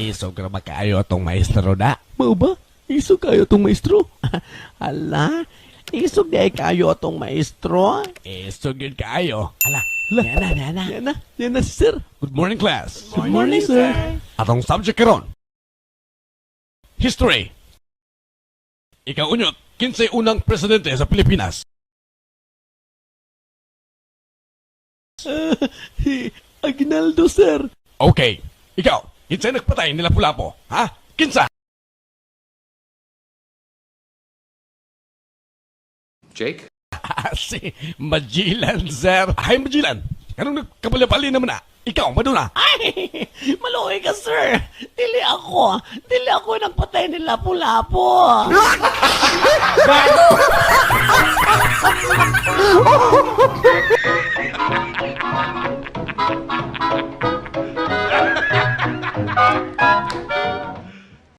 Isog ra ba kaayo atong maestro da? Mao ba? Isog kayo atong maestro. Hala, isog di ay kayo atong maestro. Isog yun kaayo. Hala, Hala. yan na, yan na. Yan na, yan na si sir. Good morning, class. Good morning, sir. Atong subject karon. History. Ikaw unyot, kinsay unang presidente sa Pilipinas? Si Aguinaldo, sir. Okay. Ikaw, kinsay nagpatay nila Pulapo? Ha? Kinsa? Jake? Si Magellan, sir. Ay, Magellan. Anong nagkapalapali naman na? Ikaw, Madonna. Ay, maluoy ka, sir. Dili ako. Dili ako nagpatay ni Lapu-Lapu. Gago!